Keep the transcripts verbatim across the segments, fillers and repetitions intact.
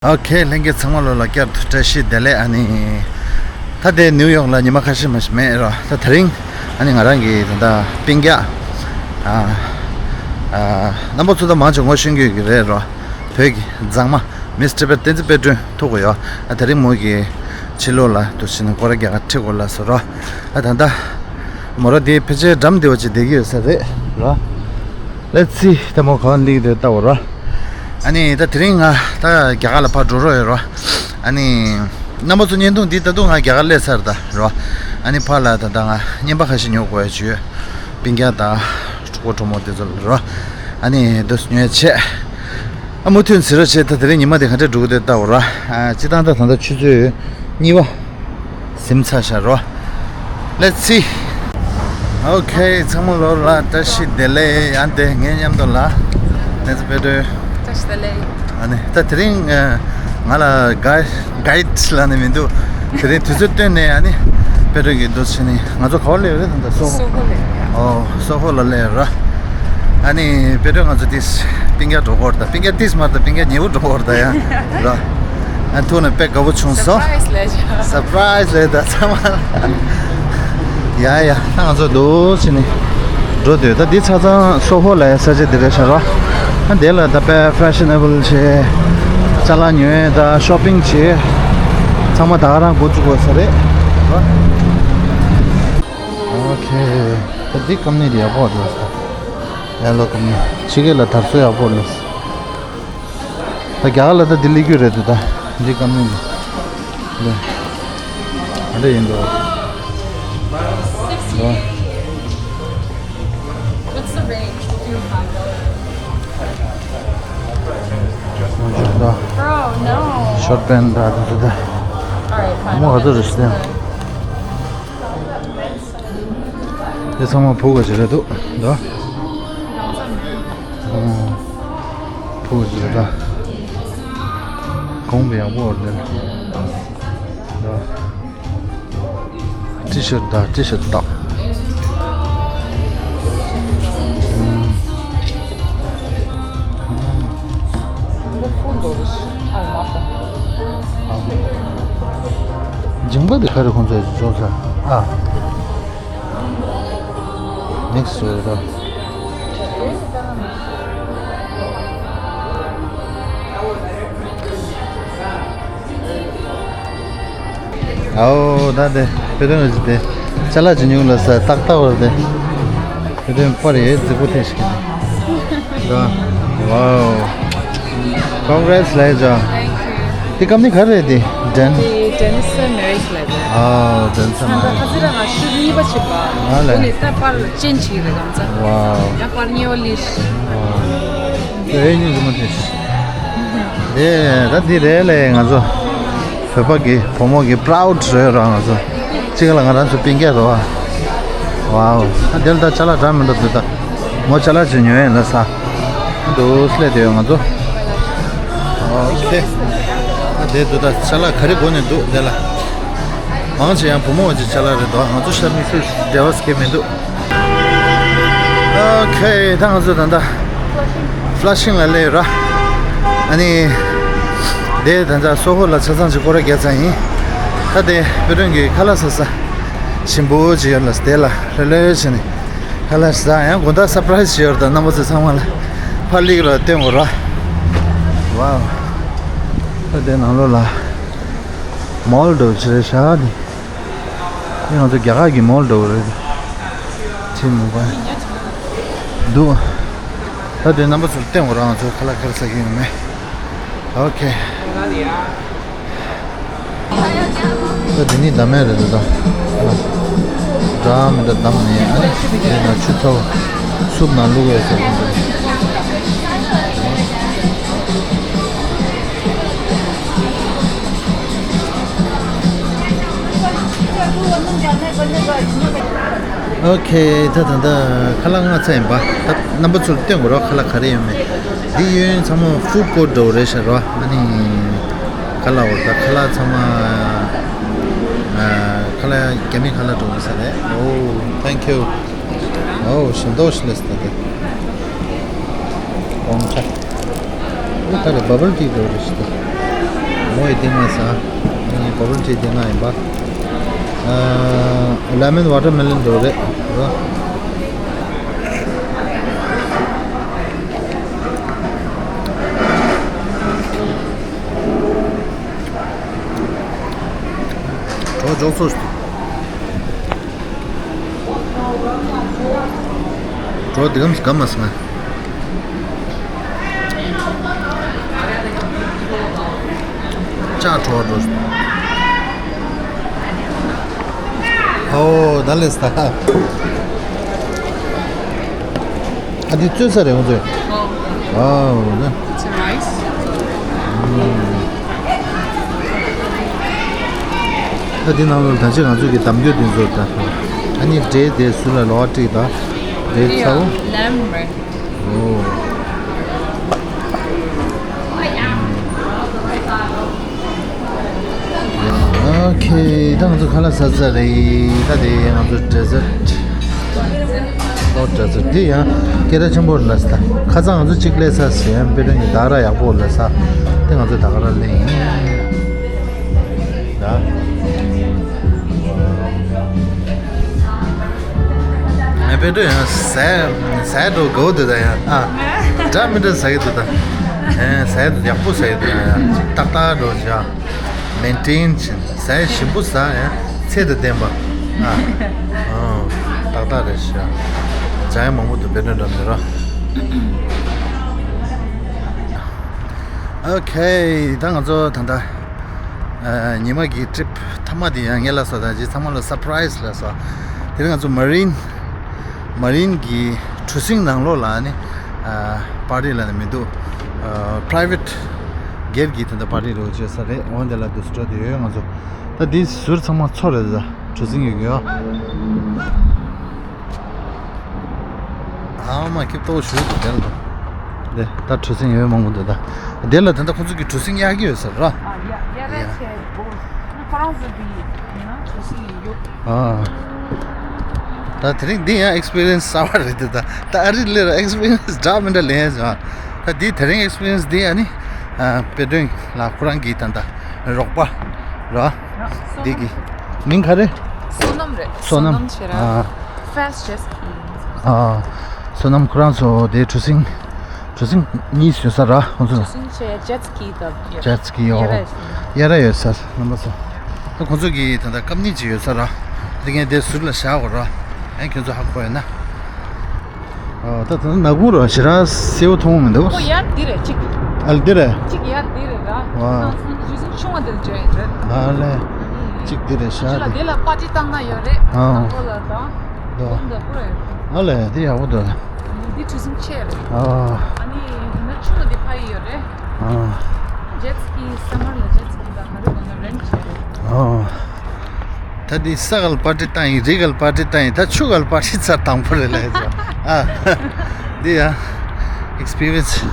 ཨོ་ཁེ། ལྷན་རྒྱས་ཚང་མ་ལོ་ལ་བསྐྱར་དུ་བཀྲ་ཤིས་བདེ་ལེགས། ཨ་ནི་ད་ལྟའི་ནིའུ་ཡོག་ལ་ཉི་མ་ཁ་ཤས་མ་ཞིག་མེད་རོ། ད་དེ་རིང་ཨ་ནི་ང་རང་གི་ད་ལྟ་སྤུན་ཀྱག་ཨ་ཨ་རྣམ་པ་ཚོ་ད་མང་ཆེ་ངོ་ཤེས་ཀྱི་རེད་རོ། བོད་ཀྱི་མཛངས་མ་མིས་ཊར་བསྟན་འཛིན་དཔལ་སྒྲོན་ཐུག་གི་ཡོད། ཨ་དེ་རིང་མོ་གི་ཕྱི་ལོགས་ལ་དུ་ཕྱིན་ནས་སྐོར་ར་རྒྱག་ག་ཁྲིད་དགོས་ལ་སོ་རོ། ཨ་ད་ལྟ་མོ་ར་དེ་ཕལ་ཆེར་འགྲམ་དེ་བ་ཅིག་བསྡད་ཀྱི་ཡོད་ས་རེད་རོ། Let's see. ད་མོ་གང་ལིག་དེ་ལྟ་བ་ར། ཨ་ནི་ད་དེ་རིང་ང་ད་རྒྱ་གར་ལ་ཕར་འགྲོ་རོགས་ཡོད་རོ། ཨ་ནི་རྣམ་པ་ཚོ་བརྙན་ཐུང་འདི་ད་དུང་ང་རྒྱ་གར་སླེབས་ཚར་ད་རོ། ཨ་ནི་ཕར་ལ་ད་ད་ང་རྔན་པ་ཁ་ཤས་ཉོ་དགོས་ཡ་བྱོས། སྤུན་ཀྱག་དང་གྲོགས་པོ་གྲོགས་མོ་དེ་ཚོ་ལ་རོ། ཨ་ནི་དུ་ཉོ་ཡ་ཆེ། ཨ་མུ་མཐུད་ཟེར་རོ་བྱས། ད་དེ་རིང་ཉི་མ་དེ་ག་འདྲ་འགྲོ་གི་འདུག་ལྟ་བ་ར། ཨ་སྤྱི་བཏང་ད་ད་ད་ཆུ་ཚོད་གཉིས་པ། ཟིན་ཚར་ཤག་རོ། Let's see. ཨོ་ཁེ། ཚང་མ་ལོ་ལ་བཀྲ་ཤིས་བདེ་ལེགས། ཡང་དེ་ངའི་མཉམ་དུ་ལ་ནེ་ཙི་དཔལ་སྒྲོན། བཀྲ་ཤིས་བདེ་ལེགས། ཨ་ནི་ད་དེ་རིང་ང་ལ་གྷའི་གྷའིཌ་ལ་ནི་མི་འདུག་དེ་རིང་དུས་ཚོད་བཏོན་ནས་ཨ་ནི་དཔལ་སྒྲོན་གྱིས་འདུག་བྱས་ནས་ང་ཚོ་ག་པར་སླེབས་རེད་ད་ལྟ། སོ་ཧོ། སོ་ཧོ་ལ་སླེབས་ཡོད་ར། ཨོ་སོ་ཧོ་ལ་སླེབས་ཡོད་ར། ཨ་ནི་དཔལ་སྒྲོན་ང་ཚོ་ཏིས་སྤུན་ཀྱག་འགྲོ་གོ་ར་ད། སྤུན་ཀྱག་ཏིས་མ་རེད་ད། སྤུན་ཀྱག་ཉེ་བོ་འགྲོ་གོ་ར་ད་ཡ་ར། ཨ་ཐུག་ནས་དཔེ་དགའ་བོ་བྱུང་སོང་། སར་པ་རའི་སི་ལས་བྱ། སར་པ་རའི་སི་ལས་ད་ཚང་མ་ལ། ཡ་ཡ། ད་ང་ཚོ་འདུག་བྱས་ནས་འགྲོ་འདོད། ད་འདི་ཆ་ཚང་སོ་ཧོ་ལ་ཡ་ས་ཆ་འདི་རེད་ཤག་ར། ཨ་འདི་ལ་ད་དཔེ་ཕེ་ཤ་ནེ་བལ་བྱས། ཅ་ལག་ཉོས་ད་ཤོ་པིང་བྱས། ཚང་མ་ད་ག་རང་འགོ་བཙུགས་དགོས་ས་རེད་ར། ཨོ་ཁེ། ད་འདི་ཀམ་ནི་འདི་ཡག་པོ་རེད་ས། ཡེ་ལོ་ཀམ་ནི། ཕྱི་རྒྱལ་ལ་དར་སྲོལ་ཡག་པོ་རེད། ད་རྒྱ་གར་ལ་ད་འདི་སླེབས་རྒྱུ་རེད་འདུག་ད་འདི་ཀམ་ནི་འདི། འདི་ཨ་འདྲ་ཡིན་འདུག་འདི། What's the range? We'll do a five dollar. ང་ཚོ་ད་Bro, no. ཤོར་ཊི་པེན་ཊི་ད་འདི་འདུག་ད། All right, fine. མོ་ག་ཚོད་རེད་ཟེར། དེ་ཚང་མ་ཕུག་ག་ཅིག་རེད་འདུག་འདུག་ཕུག་ག་ཅིག་རེད་ད། གོང་བུ་ཡག་པོ་རེད་འདུག་ཊི་ཤར་ཊི་དང་ཊི་ཤར་ཊི་དང་། ལྗང་པ་འདི་ག་རེ་ཁོང་ཚོས་བཟོས་ས། ཨ། ནེག་སི་ཊི་རེད་ད། ཨའོ་ད་དེ་དཔེ་དོན་ལ་ཅི་དེ་ཅ་ལག་ཅི་ཉུང་ལ་ས་ཏག་ཏག་བར་དེ་དཔེ་དོན་པར་ཡེ་རྫིག་པོ་ཐེ་ཤི་གི་ད། Wow. Congrats, Leja. Thank you. དེ་ཀམ་ནི་ག་རེ་རེད་དེ། ཌེན། དེ་ཌེན་སི་མེ་རེ་ཇི་ལ་རེད། ཨའོ་ཌེན་སི་མེ་རེ་ཇི། ད་ཁ་ཚིག་ར་ང་ཤུ་གཉིས་པ་བྱེད་པ། ཨ་ལས། འོ་ནི་ད་པར་ཅན་ཅིག་རེད་གམ་ཚ། Wow. ཡང་པར་ཉེ་བ་ལི། དེ་ཉིན་རི་མོ་དེ། དེ་ད་འདི་རེད་ལས་ང་ཚོ། བོད་པ་གི་བུ་མོ་གི་པ་རའུ་ཌི་རེད་ར་ང་ཚོ། གཅིག་ལ་ང་རང་ཚོ་སྤུན་ཀྱག་རེད་བ། Wow. ཨ་དེ་ལ་ད་ཅ་ལག་འདྲ་མི་འདྲ་འདུག་ད། མོ་ཅ་ལག་ཅིག་ཉོས་ཡིན་ལ་ས། འདུག་སླེབས་དེ་ཡོད་ང་ཚོ། ཨོ་ཁེ། ཨ་དེ་འདུག་ད་ཅ་ལག་ག་རེ་དགོས་ནས་འདུག་དེ་ལ། མང་ཆེ་ཡང་བུ་མོ་བ་ཅིག་ཅ་ལག་རེད་འདུག་ང་ཚོ་ཤར་མི་ཤུ་འབྲེལ་བ་སྐྱེ་མི་འདུག་ཨོ་ཁེ། ད་ང་ཚོ་ད་ལྟ་ཕ་ལ་ཤིང་ལ་སླེབས་ཡོད་ར། ཨ་ནི་དེ་ད་ལྟ་སོ་ཧོ་ལ་ཆ་ཚང་ཅིག་སྐོར་ར་རྒྱག་ཚར་ཡིན། ད་དེ་དཔེ་སྒྲོན་གྱི་ཁ་ལག་ཟ་ས་ཞིམ་པོ་ཅིག་ཡོད་ལ་དེ་ལ་ལྷོད་ལྷོད་བྱས་ནས་ཁ་ལག་ཟ། ཡང་དགོང་དག་སར་པ་རའི་སི་ཅིག་ཡོད་ར། ད་རྣམ་པ་ཚོ་ཚང་མ་ལ་ཕར་སླེབས་ར་སྟོན་དགོས་ར། Wow. ད་དེ་ནང་ལོགས་ལ་མོལ་འདྲ་བོ་ཅིག་རེད་ཤག་དེ། དེ་ང་ཚོ་རྒྱ་གར་གྱི་མོལ་འདྲ་བོ་རེད། ཆེ་མོ་པ་འདུག་ད་དེ་རྣམ་པ་ཚོར་བསྟན་དགོས་ར། ང་ཚོ་ཁ་ལག་ག་རེ་ཟ་གི་ཡོད་མེད། ཨོ་ཁེ། ད་དེ་ནི་ཟླ་མེད་རེད་འདུག་ད། འདྲ་མི་འདྲ་བསྡམས་ནས་ཨ་ནི་དེ་ན་ཆུ་ཚ་བོ་སུབ་ནང་བླུགས་ཡོད་ཟེར་གྱི་འདུག་ཨོ་ཁེ། ད་ད་ད་ཁ་ལག་ལྔ་ཚར་ཡིན་པ། ད་རྣམ་པ་ཚོར་སྟོན་དགོས་རོགས། ཁ་ལག་ག་རེ་ཡོད་མེད། འདི་གཡས་གཡོན་ཚང་མ་ཧྥུཌ་ཀོརཊ་འདྲ་བོ་རེད་ཤག་རོ། ཨ་ནི་ཁ་ལག་འོ་ད་ཁ་ལག་ཚང་མ་ཨ་ཁ་ལག་རྒྱ་མི་ཁ་ལག་འདྲ་བོ་ས་རེད། ཨོ་ཐེང་ཁྱུ། ཨོ་ཞིམ་མདོག་ཞིག་སླེབས་སོང་ད་དེ། གོང་ཆ། ཨོ་ད་རེད། བ་བལ་ཊི་འདྲ་བོ་རེད་ཤག་ད། ཏིང་ང་ས། ཨ་ནི་གོ་པར་ཊི་ཏིང་ང་ཡིན་པ། ཨ། ལེ་མོན་ཝ་ཊར་མེ་ལོན་འདྲ་རེད། གྲོགས་འཇོག་ཚོ། གྲོགས་འདི་གམ་གམ་མ་སོང་ང་། ལྕགས་གྲོགས་འགྲོ། ཨོ་ད་ལེ་ས། ཨ་འདི་བཙོས་ས་རེད་ང་ཚོས། ཨོ། ཨོ་ན། It's a rice. ཨ་འདི་ནང་ལ་ད་ཅི་ང་ཚོས་ཀྱི་དམ་རྒྱུ་འདི་ཚོ་ད། ཨ་ནི་འབྲས་དེ་ཟུར་ལ་ལོག་བྲིས་ད། འབྲས་ཚ་བོ། Lamb རེད། ཨོ། ཨོ་ཁེ། ད་ང་ཚོ་ཁ་ལག་ཟ་ཚར་རེད། ད་དེ་ང་ཚོ་ཌེ་ཟར་ཊི། ཨོ་ཌེ་ཟར་ཊི་འདི་ཡང་སྐད་གྲགས་ཆེན་པོ་རེད་ལ་ས། ཁ་སང་ང་ཚོ་གཅིག་སླེབས་ས་ཟེར་ཡང་དཔེ་སྟོན་གྱི་ད་ག་རང་ཡག་པོ་ལ་ས། དེ་ང་ཚོ་ད་ག་རང་སླེབས་ཡིན། ད། ཨ་དཔེ་སྟོན་ཡང་ཟས་ཟས་འགྲོ་དགའ་བོ་འདུག་ད་ཡང་ཨ། འདྲ་མི་འདྲ་ཟ་གི་འདུག་ད། ཨེ་ཟས་འདུག་ཡག་པོ་ཟ་གི་འདུག་ཡང་ཡང་ཏག་ཏག་འགྲོ་བྱ། མེན་ཊེན་བྱེད། ཟས་ཞིམ་པོ་ཟ་ཡང་ཚད་དང་ལྡན་པ། ཨ། ཨོ། ཏག་ཏག་རེད་ཤག་ཇ་ཡང་མང་པོ་འདུག་དཔེ་སྟོན་འགྲོ་མི་རོ། ཨོ་ཁེ། ད་ང་ཚོ་ད་ལྟ། ཨ། ཉི་མ་གི་ཊི་རིབ་མཐའ་མ་དེ་ཡང་ངས་ལབ་སོང་ད་ཅི་ཚང་མ་ལ་སར་པ་རའི་ཛི་ལབ་སོང་། དེ་རིང་ང་ཚོ་མ་རིན། མ་རིན་གྱི་གྲུ་གཟིངས་ནང་ལོགས་ལ་ནི། ཨ། པར་ཊི་ལབ་ནི་མི་འདུག་ཨ། པ་རའི་ཝེ་ཊི་སྒེར་གྱི་དེ་འདྲ་པར་ཊི་རེད་བྱས་ས་རེད། འོན་ཏེ་ལ་དུ་སི་ཊོ་དེ་ཡོད་ང་ཚོ། ད་འདི་ཟུར་ཚང་མ་མཚོ་རེད་ད། གྲུ་གཟིངས་ཡོད་ཀྱི་ཡོད། ཨ་མ་ཁྱེད་ལྟོ་ཞུ་དགོས་དེ་ལ། དེ་ད་གྲུ་གཟིངས་ཡོད་མང་པོ་འདུག་ད། དེ་ལ་ད་ལྟ་ཁོང་ཚོ་གི་གྲུ་གཟིངས་གཡར་གྱི་ཡོད་ས་རེད། ཨ་ཡ་ཡ་རེད་ཡ། ཁྱེད་ཁོ་རང་ཚོ་གི་ཡིན་ན་གྲུ་གཟིངས་ཡོད། ཨ། ད་དེ་རིང་འདི་ཡང་ཨེག་སི་པི་རི་ཡན་སི་གསར་པ་རེད་དེ་ད། ད་ཨ་རི་སླེབས་ར་ཨེག་སི་པི་རི་ཡན་སི་འདྲ་མི་འདྲ་ལེན་ཡ་ཟེར་བ། ད་འདི་དེ་རིང་ཨེག་སི་པི་རི་ཡན་སི་འདི་ཨ་ནི། ཨ། དཔེ་སྟོན་ལ་ཁོ་རང་གིས་ད་ད་རོགས་པ་ར། འདི་གི་མིང་ག་རེ། བསོད་ནམས་རེད། བསོད་ནམས། བསོད་ནམས་ཟེར་ར། ཨ། ཕ་སི་ཊི་ཇེ་ཊི་སི་ཀི་ཡིན། ཨ། བསོད་ནམས་ཁོ་རང་ཚོ་དེ་གྲུ་གཟིངས། གྲུ་གཟིངས་གཉིས་ཡོད་ས་ར་ཁོང་ཚོ། གྲུ་གཟིངས་བྱས་ཇེ་ཊི་སི་ཀི་དང་། ཇེ་ཊི་སི་ཀི་ཡོད། གཡར་ར་ཡོད་ས་རྣམ་པ་ཚོ། ད་ཁོང་ཚོ་གི་ད་ལྟ་སྐམ་ནི་ཅིག་ཡོད་ས་ར། དེ་ངས་དེ་ཟུར་ལ་བཞག་གོ་ར། ཨེ་ཁྱོད་ཚོ་ཧ་གོ་ཡོད་ན། ཨ། ད་ད་ནག་ཁུང་ར་ཞེ་དྲག་གསལ་པོ་མཐོང་མི་འདུག་ཨོ་ཡར་འདི་རེད་གཅིག་ཨ་ལ་འདི་རེད། གཅིག་ཡར་འདི་རེད་ར། ཨ། ཁོང་ཚོ་གྲུ་གཟིངས་ཆུང་བ་འདིར་འཇོག་ཡིན་རེད། ཨ་ལས། གཅིག་འདི་རེད་ཤག་ཅི་ལ་འདི། དེ་ལ་པར་ཊི་བཏང་ན་ཡོད་རེད། ཨ། ནག་པོ་ལ་དང་། ད། འོ་འདི་ཀུ་རེད། ཨ་ལས་འདི་ཡག་པོ་འདུག་འདི་གྲུ་གཟིངས་ཆེ་རེད། ཨ། ཨ་ནི་འདི་ན་ཆུང་བ་འདི་ཕ་ཡི་ཡོད་རེད། ཨ། ཇེ་ཊི་སི་ཀི་སམ་མར་ལ་ཇེ་ཊི་སི་ཀི་དང་ག་རེ་དགོས་ན་རེན་ཊི་བྱེད་རེད། ཨ། ད་འདི་ས་ག་ལ་པར་ཊི་བཏང་ཡིན། རི་ག་ལ་པར་ཊི་བཏང་ཡིན། ད་ཆུ་ག་ལ་པར་ཊི་ཚར་དང་པོ་རེད་ལས་ཟེར། ཨ། འདི་ཡ་ཨེག་སི་པི་རི་ཡན་སི།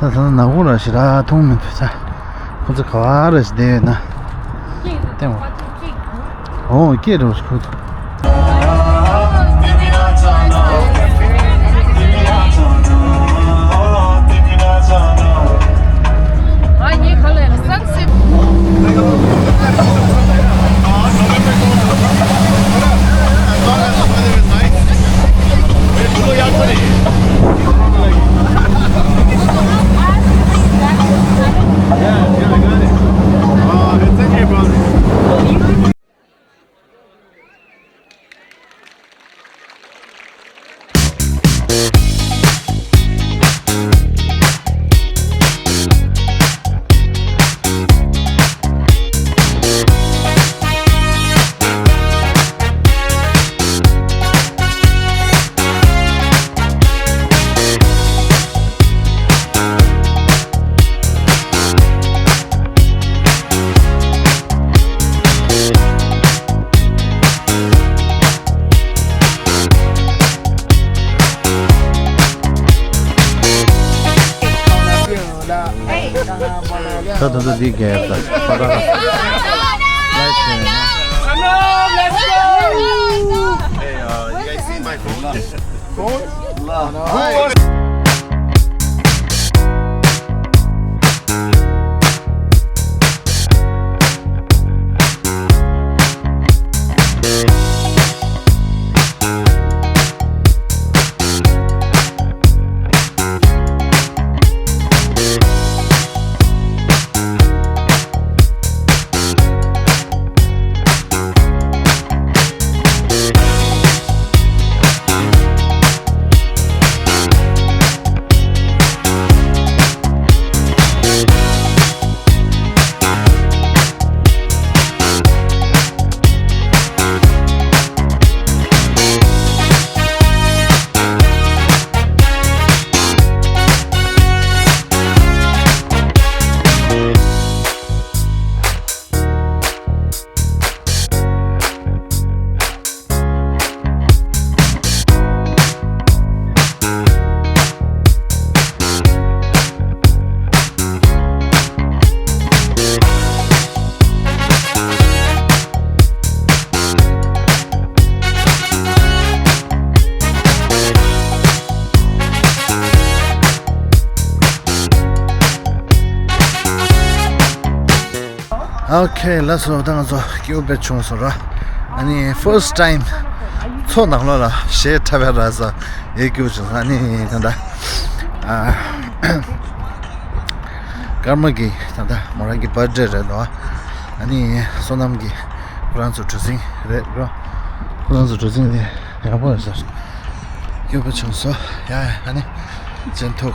ད་ད་ནག་ཁུང་ར་ཞེ་དྲག་མཐོང་མི་འདུག་ད་ཁོ་ཚོ་ག་བ་ར་ཞིག་བསྡད་ཡོད་ན། ལྟད་མོ། ཨོ་སྐད་འགྲོ་ཁུ། ད་ད་ད་འདི་གས་ད་པ་ར་ལ་ལའི་ཕི་ཡིན་ན། Hey, uh, you guys see my phone? Phone? Who was ཨོ་ཁེ། ལགས་སོ། ད་ང་ཚོ་སྐྱིད་པོ་དཔེ་བྱུང་སོང་ར། ཨ་ནི་first time མཚོ་ནང་ལོགས་ལ་གཞས་འཁྲབ་པའི་ར་ས་ཡེ་སྐྱིད་པོ་བྱུང་སོང་། ཨ་ནི་ད་ལྟ་ཨ་ཀརྨ་གི་ད་ལྟ་མོ་རང་གི་བར་ཐི་ཌེ་རེད་འདུག་ཨ་ནི་བསོད་ནམས་ཀྱི་ཁོ་རང་ཚོ་གྲུ་གཟིངས་རེད་རོ། ཁོ་རང་ཚོ་གྲུ་གཟིངས་རེད། ཡག་པོ་རེད་ཟེར། སྐྱིད་པོ་བྱུང་སོང་ཡ། ཨ་ནི་ཅན་ཐུག